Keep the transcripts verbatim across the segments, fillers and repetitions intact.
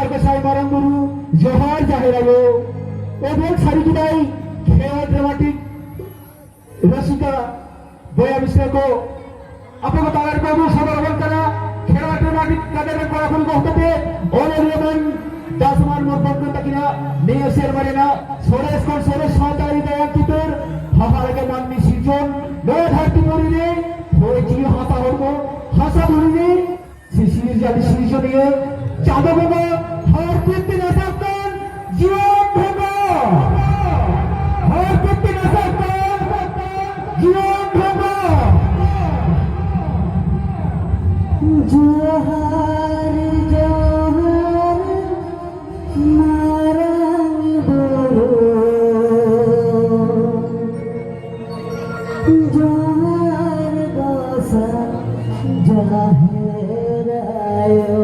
ᱜᱚᱸᱥᱟᱭ ᱢᱟᱨᱟᱝ ᱵᱩᱨᱩ, ᱡᱚᱦᱟᱨ ᱡᱟᱦᱮᱨ ᱟᱭᱳ᱾ ᱮᱵᱚᱝ ᱥᱟᱹᱨᱤ ᱠᱮᱫᱟᱭ ᱠᱷᱮᱞᱣᱟᱲ ᱰᱨᱟᱢᱟᱴᱤᱠ ᱨᱟᱹᱥᱤᱠᱟ ᱵᱚᱭᱦᱟ ᱢᱤᱥᱨᱟ ᱠᱚ, ᱟᱯᱮ ᱠᱚ ᱛᱟᱞᱟ ᱨᱮᱠᱚ ᱩᱫᱩᱜ ᱥᱚᱫᱚᱨ ᱟᱵᱚᱱ ᱠᱟᱱᱟ ᱠᱷᱮᱞᱣᱟᱲ ᱰᱨᱟᱢᱟᱴᱤᱠ ᱠᱟᱫᱮᱨ ᱨᱮᱱ ᱠᱚᱲᱟ ᱠᱩᱲᱤ ᱠᱚ ᱦᱚᱛᱮᱛᱮ ᱚᱱᱚᱞᱤᱭᱟᱹ ᱢᱟᱱ ᱫᱟᱥ ᱢᱟᱱ ᱢᱩᱨᱢᱩ ᱛᱟᱹᱠᱤᱱᱟᱜ ᱱᱤᱭᱟᱹ ᱥᱮᱨᱢᱟ ᱨᱮᱱᱟᱜ ᱥᱚᱨᱮᱥ ᱠᱷᱚᱱ ᱥᱚᱨᱮᱥ ᱥᱟᱶᱛᱟ ᱟᱹᱨᱤ ᱜᱟᱭᱟᱱ ᱪᱤᱛᱟᱹᱨ ᱦᱟᱦᱟᱲᱟᱜᱮ ᱢᱟᱹᱱᱢᱤ ᱥᱤᱨᱡᱚᱱ, ᱱᱚᱣᱟ ᱫᱷᱟᱹᱨᱛᱤ ᱯᱩᱨᱤ ᱨᱮ ᱦᱚᱭ ᱡᱤᱣᱤ ᱦᱟᱥᱟ ᱦᱚᱲᱢᱚ ᱦᱟᱥᱟ ᱫᱷᱩᱲᱤ ᱨᱮ ᱥᱤᱥᱤᱨ ᱡᱟᱹᱛᱤ ᱥᱤᱨᱡᱚᱱᱤᱭᱟᱹ ᱪᱟᱸᱫᱚ ᱵᱚᱸᱜᱟ ᱦᱚᱨ ᱯᱤᱛᱤ ᱱᱟᱥᱟᱜ ᱠᱟᱱ ᱡᱤᱭᱚᱱ ᱵᱷᱚᱸᱜᱟ, ᱦᱚᱨ ᱯᱤᱛᱤ ᱱᱟᱥᱟᱜ ᱠᱟᱱ ᱡᱤᱭᱚᱱ ᱵᱷᱚᱸᱜᱟ᱾ ᱡᱚᱦᱟᱨ, ᱡᱚᱦᱟᱨ, ᱢᱟᱨᱟᱝ ᱵᱩᱨᱩ᱾ ᱡᱚᱦᱟᱨ ᱜᱚᱸᱥᱟᱭ ᱡᱟᱦᱮᱨ ᱟᱭᱳ᱾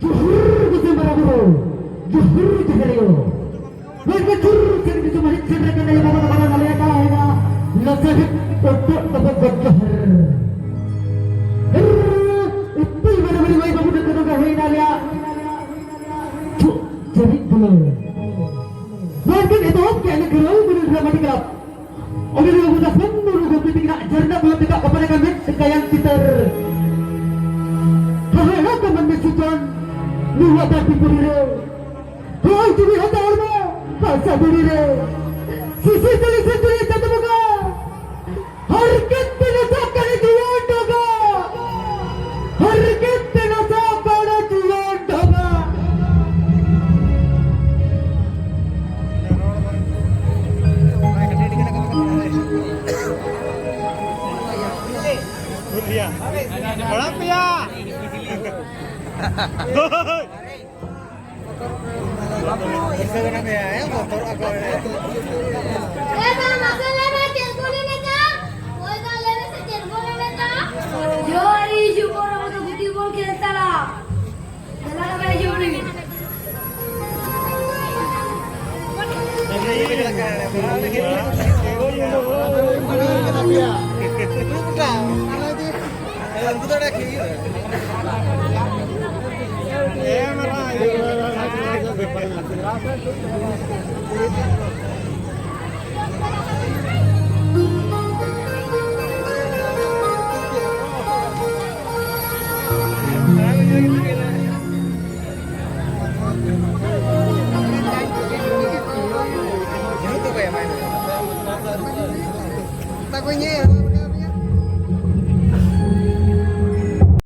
ᱡᱚᱦᱟᱨ ᱜᱚᱢᱠᱮ ᱢᱟᱨᱟᱝ ᱵᱩᱨᱩ, ᱡᱚᱦᱟᱨ ᱡᱟᱦᱮᱨ ᱟᱭᱳ᱾ ᱢᱮᱱᱠᱷᱟᱱ ᱡᱚᱦᱟᱨ ᱥᱮᱱ ᱠᱤᱪᱷᱩ ᱢᱟᱹᱦᱤᱛ ᱥᱮᱴᱮᱨ ᱠᱟᱱᱟ, ᱡᱟᱦᱟᱸ ᱵᱟᱵᱟ ᱛᱟᱞᱟ ᱞᱮᱠᱟ ᱦᱩᱭᱱᱟ, ᱞᱟᱥᱟᱲᱦᱮᱫ ᱯᱚᱛᱚᱵ ᱛᱟᱵᱚ ᱜᱚᱰ ᱡᱚᱦᱟᱨ᱾ ᱦᱮᱨ, ᱤᱯᱤᱞ ᱢᱟᱨᱟᱝ ᱵᱩᱨᱩ ᱢᱟᱹᱭ ᱵᱟᱹᱵᱩ ᱛᱟᱠᱚ ᱫᱚ ᱦᱩᱭᱱᱟ ᱞᱮᱭᱟ᱾ ᱪᱩᱜ, ᱪᱮᱨᱤᱡ ᱫᱩᱞᱟᱹᱲ᱾ ᱢᱮᱱᱠᱷᱟᱱ ᱮᱛᱚᱦᱚᱵ ᱠᱮᱜᱼᱟ ᱞᱮ ᱜᱷᱟᱹᱨᱟᱹᱣ ᱵᱩᱨᱩ ᱰᱨᱟᱢᱟ ᱠᱞᱟᱵᱽ᱾ ᱚᱸᱰᱮ ᱫᱚ ᱵᱟᱵᱩ ᱫᱟᱥᱚᱱ ᱢᱩᱨᱢᱩ ᱜᱚᱢᱠᱮ ᱛᱟᱹᱠᱤᱱᱟᱜ ᱡᱷᱟᱨᱱᱟ ᱵᱚᱞᱚ ᱛᱮ ᱫᱟᱜ ᱵᱟᱯᱞᱟ ᱠᱟᱱ ᱢᱤᱫ ᱜᱟᱭᱟᱱ ᱪᱤᱛᱟᱹᱨ᱾ ᱦᱟᱦᱟᱲᱟ ᱠᱚ ᱢᱟᱹᱱᱢᱤ ᱥᱤᱨᱡᱚᱱ ᱱᱚᱣᱟ ᱫᱷᱟᱹᱨᱛᱤ ᱯᱩᱨᱤ ᱨᱮ᱾ ᱦᱚᱭ ᱡᱤᱣᱤ ᱦᱟᱥᱟ ᱦᱚᱲᱢᱚ ᱦᱟᱥᱟ ᱫᱷᱩᱲᱤ ᱨᱮ᱾ ᱥᱤᱥᱤᱨ ᱡᱟᱹᱲᱤ ᱥᱤᱨᱡᱚᱱᱤᱭᱟᱹ ᱪᱟᱸᱫᱚ ᱵᱚᱸᱜᱟ᱾ ᱦᱟᱨᱠᱮᱛ ᱛᱮ ᱱᱟᱥᱟᱜ ᱠᱟᱱᱟ ᱡᱤᱭᱚᱱ ᱰᱚᱜᱟ᱾ ᱦᱟᱨᱠᱮᱛ ᱛᱮ ᱱᱟᱥᱟᱜ ᱠᱟᱱᱟ ᱡᱤᱭᱚᱱ ᱰᱚᱜᱟ᱾ ᱦᱟᱲᱟᱢ ᱯᱮᱭᱟ᱾ ᱮ ᱵᱟ, ᱢᱟᱥᱮ ᱞᱟᱹᱭ ᱢᱮ, ᱪᱮᱫ ᱠᱚ ᱞᱟᱹᱭ ᱢᱮ ᱛᱟ? ᱦᱳᱭ ᱫᱟ, ᱞᱟᱹᱭ ᱢᱮᱥᱮ, ᱪᱮᱫ ᱠᱚ ᱞᱟᱹᱭ ᱢᱮ ᱛᱟ? ᱡᱚᱦᱟᱨ, ᱦᱤᱡᱩᱜ ᱵᱚᱱ, ᱟᱵᱚ ᱫᱚ ᱜᱩᱴᱤ ᱵᱚᱱ ᱠᱷᱮᱞ ᱛᱟᱨᱟ᱾ ᱫᱮᱞᱟ ᱫᱚ ᱵᱟᱭ ᱦᱤᱡᱩᱜ ᱨᱮ᱾ Takoy ñëwee.